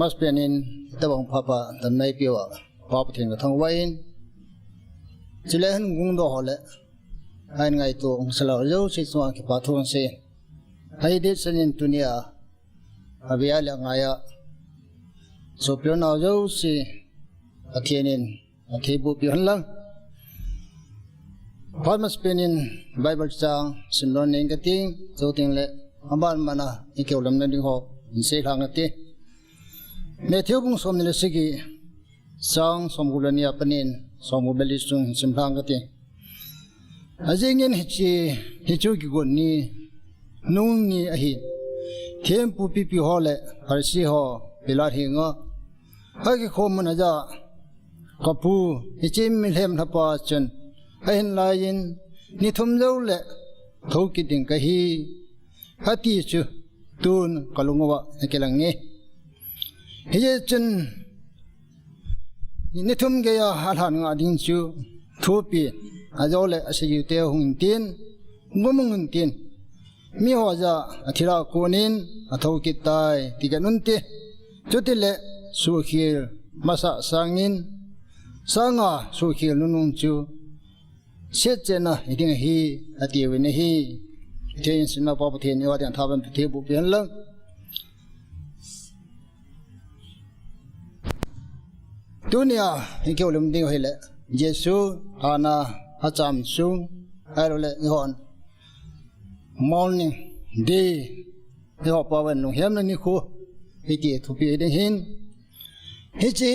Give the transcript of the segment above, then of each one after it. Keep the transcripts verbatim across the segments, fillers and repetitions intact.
Masapen in, tabang papa, tamnai piwa, papa theng ka thang wain. Chule hin gung do hole. Ain ngai tu, ung sala jo, si suang ki pa thong si. Hai dit sanin tunia. Abia le ngaya. So pio na jo, si. Athienin. Athei bu pi hon lang. Phat masapen in Bible chang sim lon ning ka ting, so ting le, aban mana, i keu lam na ding ho, in sei lang ka ti. Matthew bung som ni le sagi, chang som gup le ni a panin, som gup le li sung sim lang ka ti. Ajingin hichi, hichu kigon ni, nung ni ahi. Thempu pipi ho le, Pharisee ho, Pilat hi nga. Akikhom mun aja, ka pu, hiche mihem lhapa chun, ahin laiyin, ni thum jou le, thou kit ding kahi, ati chu, tun ka lung uva, akilang nge. Hijeh chun, ni thum geiya, alhan nga ding chu, thupi, ajole, aseiju te hung tin, gum hung tin. Mi ho ja athira konin athou kit tai, ti ka nun ti. Chuti le sukhil masa sangin, sanga sukhil nunung chu. Siat chena hiding hi, ati uvin ahi. Thei in sinna pa Pathen in awa ding thaban Pathen bu pian lang. Tunia, i keu lum ding hile. Jesu, ana, acham sung, ailo le, i hon. Morning, day, i ho pa wen lunghem na ni khu, i ti thupi ding hin. Hichi,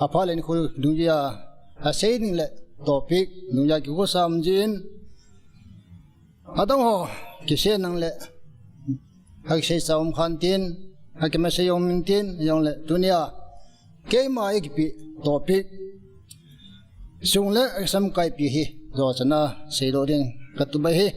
apha le ni khu, dungja, asei ding le, topic, dungja ki khu sam jin. Adang ho, kisei nang le, akisei sa um khan tin, akimase um min tin, jong le, tunia, keima ikipi, topic, sung le, samkai pi hi, jo chana, seidoh ding, katubai hi.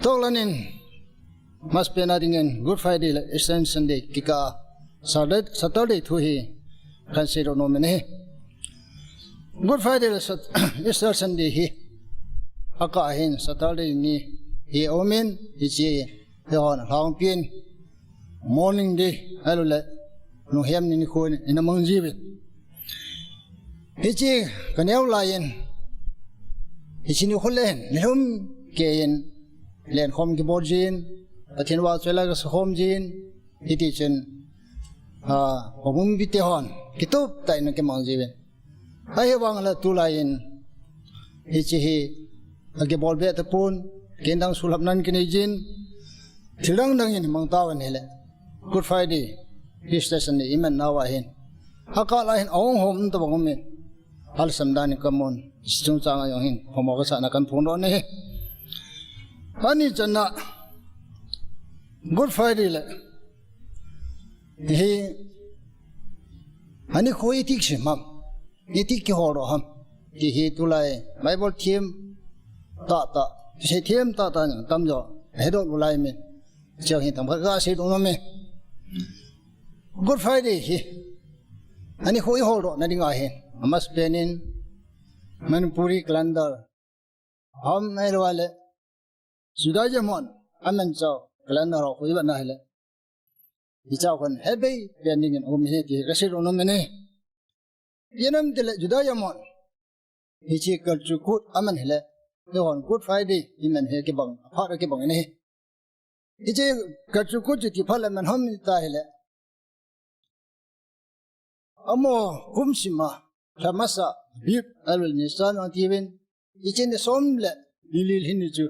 Tok lanin, masapen a dingin, Good Friday le, Easter Sunday, kikah, Saturday, Saturday thu hi, kan seidoh nom in ahi. Good Friday le Sat-, Easter Sunday hi. Akah hin Saturday ni hi aumin, hichi hi hon lhangpin. Morning day, ailo le, lunghem ni ni khun, ina mang jiuvin. Hichi, ka neo laiyin. Hichi ni khun le hin, ni lhum keiyin, lenkhom kibol jin, Pathen vahchoi la kasa khom jin, Hiti chun, a, pabumpi te hon, kitup tah in kimang jiuvin. Ahivang le tulai in, hichi hi, akibol be tapon, ken dang sulhap nan kinei jin, thil dang dang in mang tauvin hile. Good Friday, Easter Sunday, iman nauva hin. Akah lai hin, ahung hom tabang umin. Alsam dan in kamun, chungchang a jong hin, phamao kasah na kan phongdoh in ahi. Ani channa, Good Friday le, Hi, ani khu itik sim ham. Itik kihol doh ham. Ti hi tulai, Bible them tahtah, sei them tahtah jong tamjo, hedoh lou lai min. Cheu hi tam khat kasei doh nom e. Good Friday hi. Ani khu ihol doh na ding ahin. Amasapen in, Manipuri calendar. Ham ahilou le. Judaism hon, aman chau, calendar ho khu ivet na hile. Hichau khun hebei pen dingin um hi ti kasei doh nom e. Ijeh inem itile Judaism hon. Hichi Kal Chukot aman hile. Eihon Good Friday iman hi kibang, aphat kibang in ahi. Hichi Kal Chukot chu ti phat le man ham ita hile. Amaho kum sima, lha masa, Abib, Elul, Nisan, atiuvin. Hichi ni som le, ni li hin ni chu.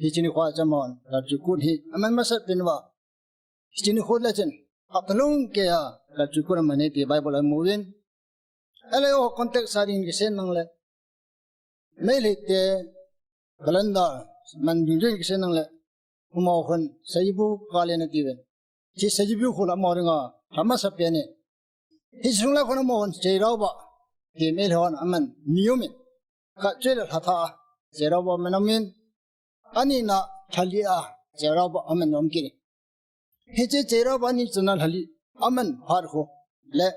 Hichi nikho a chu amahon, Kal Chukot hi, aman masapen uva. Hichi nikho le chun, hapta lhung keiya, Kal Chukot aman e ti Bible a imu uvin. Ahile eiho context a dingin kisei nang le. Meitei te calendar man ding ding kisei nang le. Amaho khun Sajibu kalen atiuvin. Hichi Sajibu khu le amaho dinga, amasapen e. Hiche sung le khun amaho khun Cheiraoba. Ti Meitei hon aman ni um e. Khat chu le lha thah a, Cheiraoba aman um in. Ani na lha li a, Cheiraoba aman um kit e. Hiche Cheiraoba ni channa lha li, aman phat khu. Le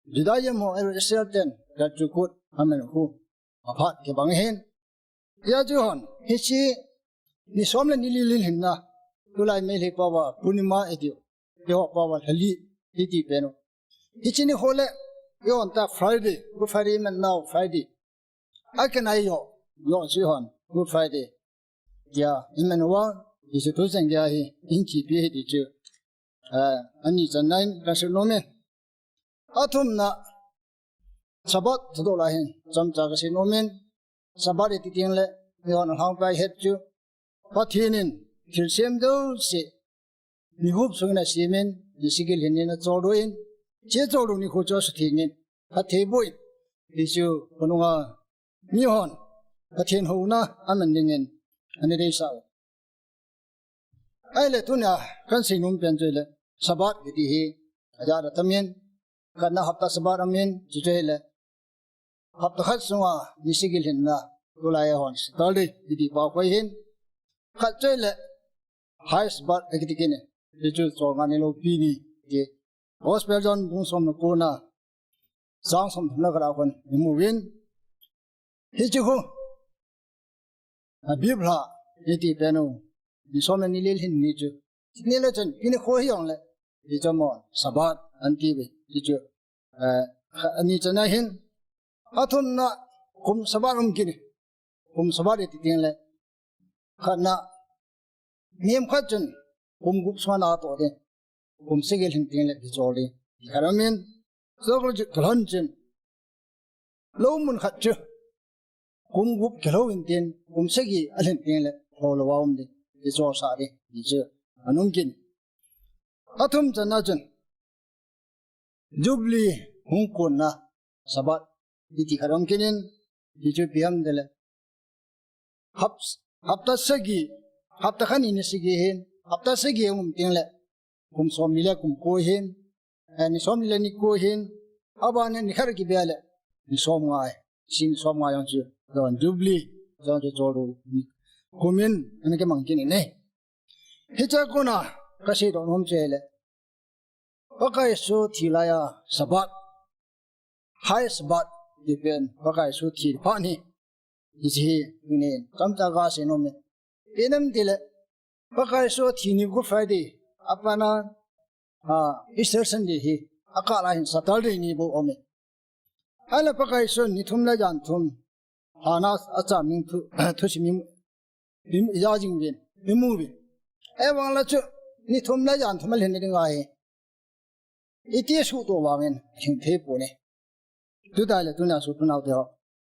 Judaism ho, Israel ten Yom Kippur aman khu aphat kibang ahin. Hijeh chun hiche ni som le ni li lhin hinna, tulai Meitei pao a Purnima iti, eiho pao a Lhali iti pen u. Hiche nikho le, eihon ta Friday, Good Friday iman nau Friday, akinai jo, jo chu eihon Good Friday tia iman uva, hiche tuchan geiya hi ihin kipe ahi ti chu, eh, ani channa in kasei nom e. Athumna, Sabbath thudoh lai hin chomcha kasei nom in, Sabbath iti teng le, eihon alhangpi a ihet chu, Pathen in thilsem jouse ni gup sung in asem in, ni sagi lhin in acholdo in, hiche choldo nikho chu asutheng in, phatthei boh in, hichu khonunga mihon Pathen houna aman dingin ana deisah u. Ahile tunia kasei nom pen chu ahile, Sabbath kiti hi ajat atam in, khatna hapta Sabbath aum in, chuchu ahile hapta khat sunga ni sagi lhinna, tulai eihon Saturday iti pao khu ahin, khat chu ahile High Sabbath akiti kit in, hichu cholngah ni loupi ni ti Gospel John bung som le ko na, chang som thum le khat a khun imu uvin. Hiche khu, Abib lha iti pen u, ni som le ni li lhin ni chu, ni le chun, ni nikho hijongle, hichu amahon Sabbath anti uve, hichu, eh, ani channa ahin. Athumna, kum Sabbath um kit in, kum Sabbath iti teng le, khatna, mihem khat chun kum gup sunga natoh ding, kum sagi lhin teng le kichol ding ti khat aum in, chule kalhon chun, lou mun khat chu kum gup kilhou in tin, kum sagi alhin teng le lhou lou a um ding, kicholsah ding ti chu ana um kit in. Athum channa chun, Jubilee hung konna Sabbath iti khat aum kit in, hichu ipi ham itile, hap-, hapta sagi, hapta khat ni ni sagi hin, hapta sagi aum teng le, kum som ni le kum ko hin, eh, ni som ni le ni ko hin, aban in ni khat kibe le, ni som nga, sing som nga jong chu, jong Jubilee, jong chu chol u, kum in, ana kimang kit in ahi. Hiche a kona, kasei doh nom chu ahile, Pakai Jesu thi laiya Sabbath, High Sabbath ti pen, Pakai Jesu thi phat ni, hiche hi, tunin, chomcha kasei nom e. Ipi ham itile, Pakai Jesu thi ni Good Friday, apat na, ah, Easter Sunday hi, akah lai hin Saturday ni bou aum e. Ahile Pakai Jesu ni thum le jan thum, lhan a acham ding thu, thusim i, i, ija jing uvin, imu uvin. Ahivang le chu, ni thum le jan thum alhin ding ahi. Iti suhtoh vangin, lhing thei poi. Chuteng le tunia sopi nao teho,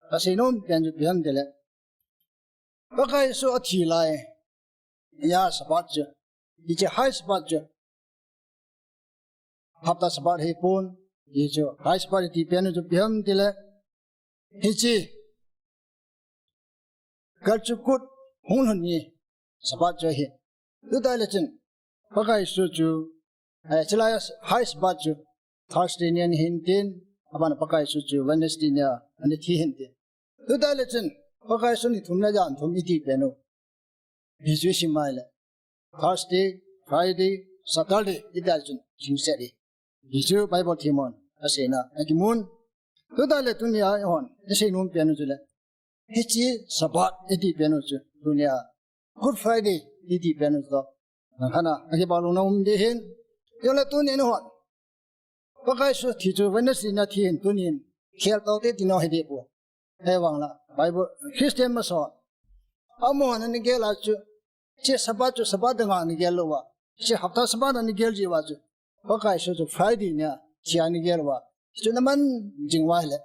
kasei nom pen chu ipi ham itile, Pakai Jesu athi laiya Sabbath chu, hiche High Sabbath chu, hapta Sabbath hipon, hichu High Sabbath iti pen u chu ipi ham itile, hiche Yom Kippur hung lhun ni Sabbath chu ahi. Chuteng le chun, Pakai Jesu chu, eh, hiche laiya High Sabbath chu Thursday ni ahin tin, aban Pakai Jesu chu Wednesday nia ana thi ahin tin. Chuteng le chun, Pakai Jesu ni thum le jan thum iti pen u, hichu isim a ahile, Thursday, Friday, Saturday, iti a chun, lhingset ahi. Hichu Bible themhon aseina akimun. Chuteng le tunia eihon isei nom pen u chule, hiche Sabbath iti pen u chu, tunia Good Friday iti pen u chu, nang khat a, akibang louna um ding ahin. Jongle tunin eihon, Pakai Jesu thi chu Wednesday nia thi hin, tunin khel taote tina hi deh poi. Ahivang le, Bible, Christian masang, amahon ana gel a chu, hiche Sabbath chu Sabbath danga ana gel lou uva, hiche hapta Sabbath ana gel ji uva chu, Pakai Jesu chu Friday nia thi ana gel uva, chu naman jing uva ahile,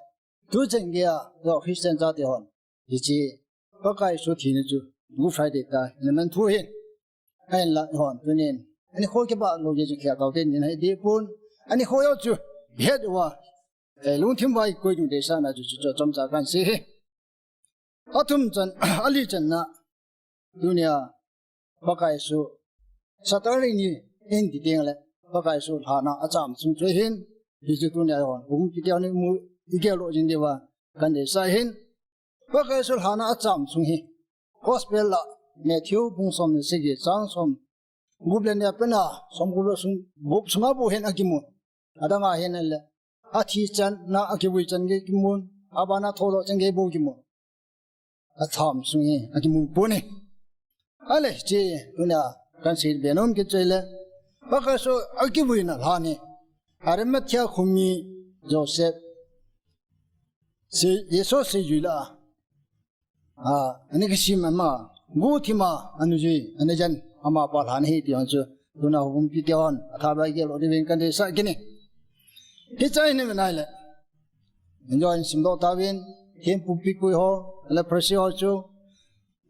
tuchan geiya, jo Christian chate hon, hiche Pakai Jesu thina chu Good Friday tia naman thu ahin. Ahinla, eihon tunin, anikho kibah lou jeh chun khel taote tina hi deh pon, anikho jong chu het uva, eh, lungthim uva ikoi diu deisahna chu, chu, chu chomcha kasei ahi. Athum chan, ali channa, tunia, Pakai Jesu, Saturday ni, ihin ti teng le, Pakai Jesu lhan a acham sung chu ahin, hichu tunia eihon, hung kiti a ni mu, igel lou jing diuva, kadeisah ahin. Pakai Jesu lhan a acham sung hi, Gospel a, Matthew bung som le sagi, chang som gup le ni a pat a, som gup le sung, gup sunga bou hin akimu. Adang a hin le, Athi chan na akivui chan gei kimun. Abana thodoh chan gei bou kimun. Atham sung hi akimu pon e. Ale, hiche tuna kahin sei be nom kit chu ahile, Pakai Jesu akivuina lhan hi Arimathea kho mi Joseph, Jesu seijui lah a, a, ana kisim, ama guhthim a ana jui, ana jen, amapa lhan ahi ti hon chu tuna houbung mipite hon atha baiya gel lou diuvin kahin deisah kit e. Hiche hi ivet nahile, ijoh in simdoh tauvin, thempu pipui ho, le Pharisee ho chu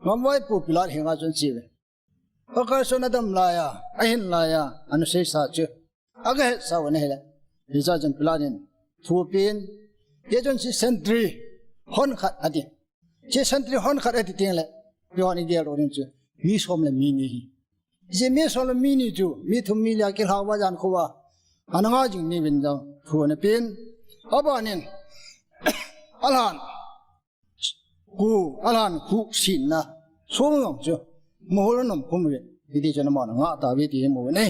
ngamvaipo Pilat henga chun ache uve. Pakai Jesu adam laiya, ahin laiya ana seisa chu aga hetsah u ahile, hichea chun Pilat in thu apen, hichun hiche sentry hon khat ati. Hiche sentry hon khat ati tengle, ipi hon igel lou ding chu, mi som le mi ni ahi. Hiche mi som le mi ni chu mi thum mi li a kilhauva jan khovah ana nga jing uvin jong thu ana pen. Abanin alhan khu, alhan khu sinna song jong chu mohor anom khum uve. Hiti chun amahon anga tauve ti imu uve.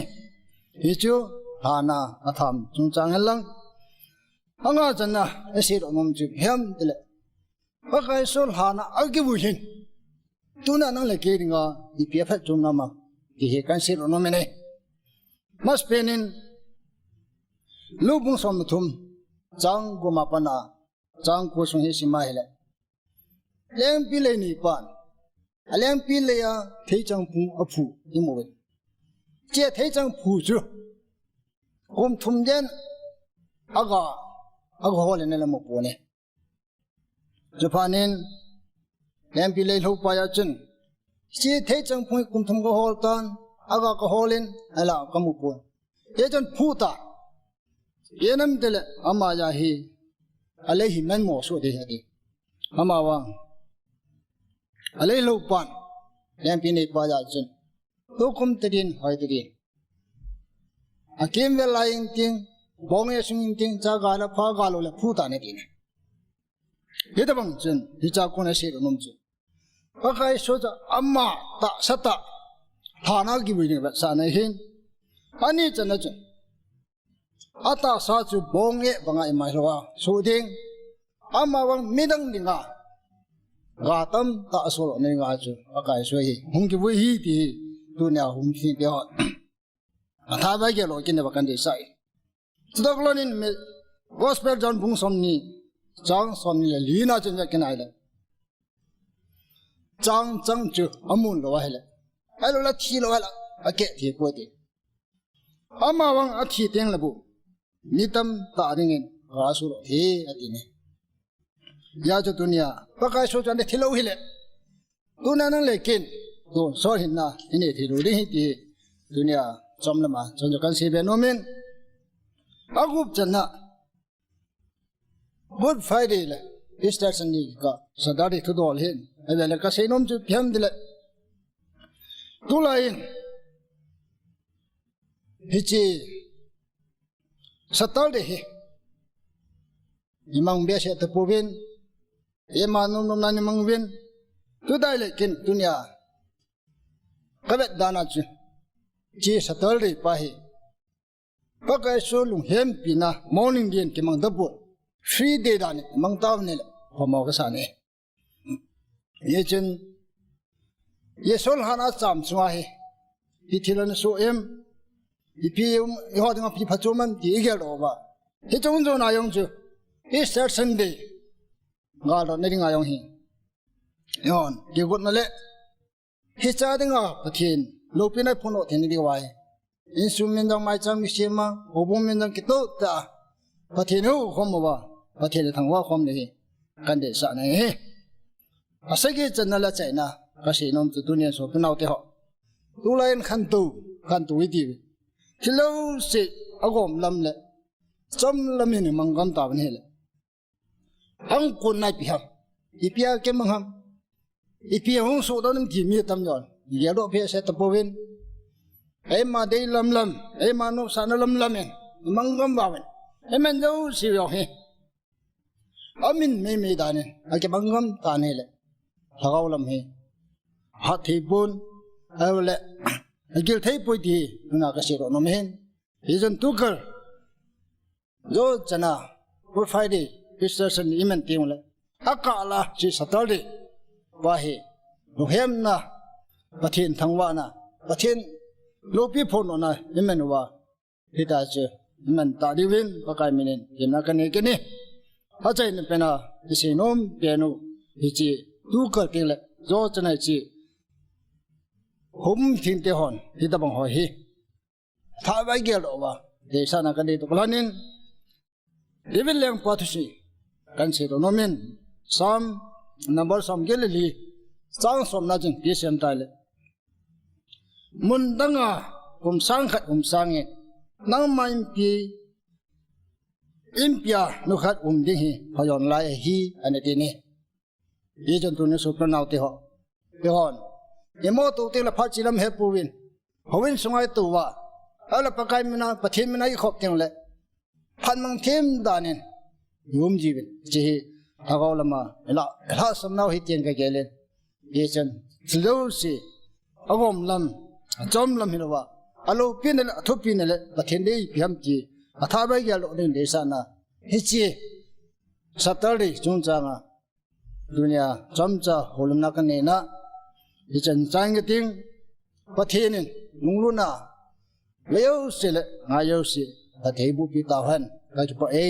Hichu lhan a atham chungchang hen lang, anga channa isei doh nom chu ipi ham itile, Pakai Jesu lhan a akivui hin tuna nang le kei dinga ipi aphatchomna ham ti hi kahin sei doh nom e. Masapen in Luke bung som le thum, chang gup a pat a chang ko sung hi isim a ahile, lengpilei neipan alengpilei a theichang phung aphu imu uve. Hiche theichang phu chu kum thum gei aga, aga hol in ala mu pon e. Chuphat in lengpilei lhoupa a chun, hiche theichang phung hi kum thum kahol tan, aga kahol in, ahinla kamu pon. Hichun phu ta, ijeh inem itile ama jeh a hi alei hi manmo soh ding ahi ati. Amavang alei lhoupan lengpi neipa jeh a chun, tukum tadin, hoi tadin, akimvel lai inting, bong e sung inting, cha ga le pha ga lou le phu tan ati. Hitabang chun hichea kon asei nom chu, Pakai Jesu chu ama tahsa tah lhan a kivui ding vetsahna ahin, ani channa chun atahsa chu bong e banga imailou a soh ding, amavang midang dinga ga tamtah asoh lou na dinga chu Pakai Jesu hi hung kivui ahi ti hi tunia houbung mipite hon atha baiya gel lou kit diuva kahin deisah e. Chutobang in Gospel John bung somni, chang somni le lina chun ivet kit nahile, chang chang chu amun lou ahile, ahilouleh athi lou ahile, akeh thei poi ati. Amavang athi tengle bou mi tamtah dingin ga asoh lou ahi ati e. Hijeh chun tunia Pakai Jesu chu ana thi lou hile, tuna nang le keiin tonsot hinna inei thei lou ding ahi ti tunia chomlam a chun kahin sei be nom in, agup channa Good Friday le Easter Sunday kikah Saturday thudol hin, ahile kasei nom chu ipi ham itile, tulai in hiche Saturday hi imang behseh tapouvin, ima nom nom nan imang uvin, chuteng le keiin tunia kavet dan a chu, hiche Saturday pa hi Pakai Jesu lunghempina morning din kimang tapon, free day dan in imang tauvin ahile phamo kasa e. Hichun Jesu lhan a cham chunga hi ipi thil ana soh em, ipi um, eiho dinga ipi phatchom ham ti igel doh uva, hichung jona jong chu Easter Sunday galdotna dinga jong hi, eihon kigotna le hiche dinga Pathen loupina phondoh theina diuva hi, insung min jong maicham kisem a, houbung min jong kitoh tah a Pathen houkhom uva, Pathen ithangvah khomna hi kahin deisahna ahi. Asagi channa le achaina kasei nom chu tunin sopi naote ho, tulai in khantou, khantou iti uve, thil jouse agom lam le chomlam in imang gam tauvin ahile, ahung konna ipi ham, ipi a kimang ham, ipi hung sohdoh nam ti mi atamjon igel doh behseh tapouvin, eima dei lamlam, eima nopsahna lamlam in imang gam uvin, iman jouse jong hi amin meimei dan in akimang gam tan ahile, lhagao lam hi ahat thei pon, ahile agil thei poi ti hi tuna kasei doh nom ahin. Hichun tukal jou chan a Good Friday, Easter Sunday iman teng le, akah la hiche Saturday pa hi, lunghem na, Pathen thangvahna, Pathen loupi phondohna iman uva, hita chu iman ta diuvin Pakai minin themna kanei kit e. Achaina pen a isei nom pen u hiche, tukal teng le, jo chanai hiche home team te hon hitabang ho hi thavai geldoh uva deisahna kanei toh kilhonin, David lengpa thusei kahin seidoh nomin, Psalm number som get le li, chang somna chun kisei tai le, mun danga kum sang khat um sangin, nangma inpi, inpia nu khat um ding hi phajon lai ahi, ana ti e. Hichun tuni sopi nao teho, eihon imoto teng le phat che lam hepouvin, houin sunga itouva, ahile Pakai mina, Pathen mina ikhop teng le, phat mang them danin ium jiuvin, hiche hi lhagao lama ila, ilhahsam nau hi tin kagel in. Hichun thil jouse, agom lam, achom lam hilouva, aloupina le athupina le Pathen deipi ham ti, athavai geldoh ding deisahna, hiche Saturday chungchanga tunia chomcha houlimna kanei na, hichan chan kating, Pathen in lunglutna, lei jouse le ngai jouse phatthei bohpi tauhen, kakipah e.